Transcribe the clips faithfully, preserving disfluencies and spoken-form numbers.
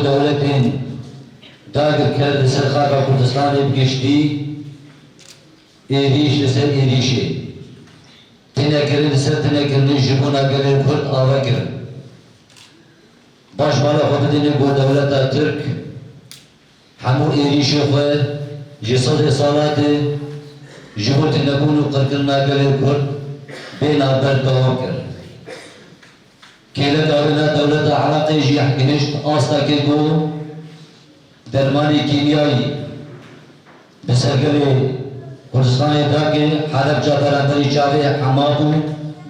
Dewletên dagirker li ser xaka Kurdistanê bi giştî êrîş li ser êrîşê, tinekirin li ser tinekirinê ji bona gelê Kurd ava kirin. Baş bala xwe bidînin ku dewleta Tirk hemû êrîşê xwe ji sedê salatê ji bo tunebûn û qirkirina gelê Kurd bê navber dewam kir. Kêleka wê ne dewleta Iraqê jî gihişt astekê ku dermanê kîmyayî bi ser gelê Kurdistanê dake, Helebca beramberî çavê hema bû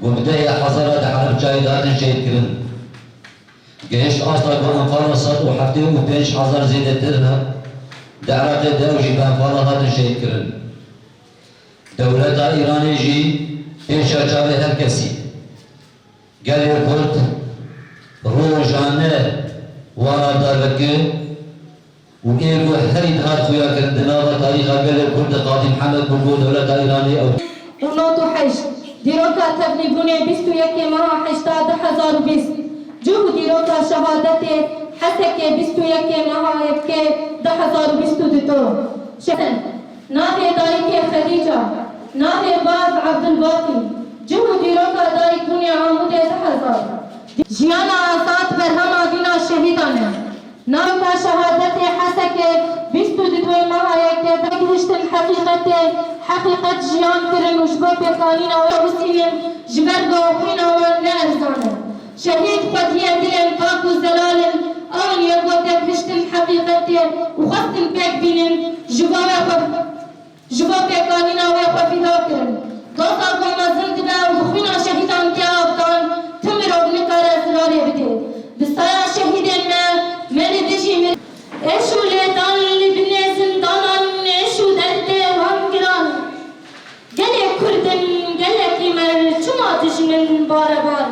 ku bi dehê hezara di Helebcayê de hatin şehîdkirin. Gihişt asta ku Enfala sed û heftê û pênc hezar zêdetir di Iraqê de ew jî bi Enfala hatin şehîdkirin. Dewleta Îranê jî pêşa çavê her kesî. Gelê Kurd rojane wan avdar dike û ê ku herî dihat xuya kirin di nava tarîxa gelê Kurd de Qadî Mihemed bû ku dewleta Îranê ew. Û nod û heşt, dîroka tevlîbûnê bîst û yekê meha heşta du hezar û bîst, cih û dîroka şehadetê Hesekê bîst û yekê meha yekê du hezar û bîst û du. Şehin. Navê dayikê Xedîca, navê bav Ebdulbaqî, cih û dîroka dayikbûnê Amûdê du hezar. Jiyana azad berhema vîna şehîdan e. Navka şehadetê Hesekê bîst û du meha yekê de gihiştin heqîqetê, heqîqet jiyan kirin û ji bo pêkanîna wê nivîsînin, ji ber ku xwîna wan ne erzan e. Şehîd xwediyê dilên pak û zelal in, ew in yên ku têgihiştin heqîqetê û xwestin pêk bînin, ji bo wê xwe, ji bo pêkanîna wê xwe fîda kirin. Doza ku mezin dibe û bi xwîna şehîdan tê avdan, ti mirov nikare zilalê bide. Bi saya şehîdên me, me li dijî mir. Êş û lêdan li binê zindanan, êş û derdê wan giran. Gelê Kurd in, gelekî me, çima dijmin bare bar?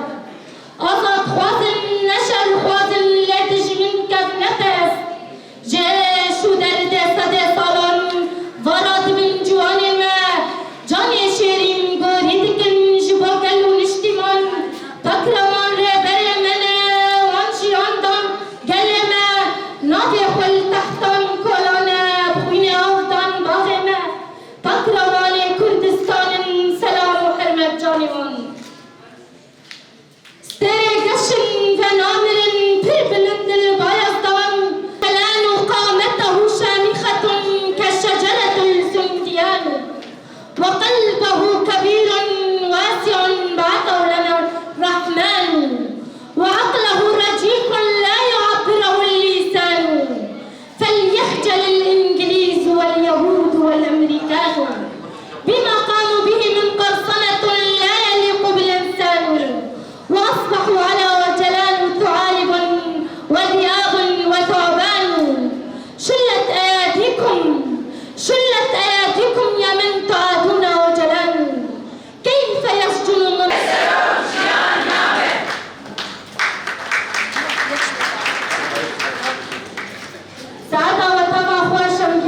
Azadxwaz in,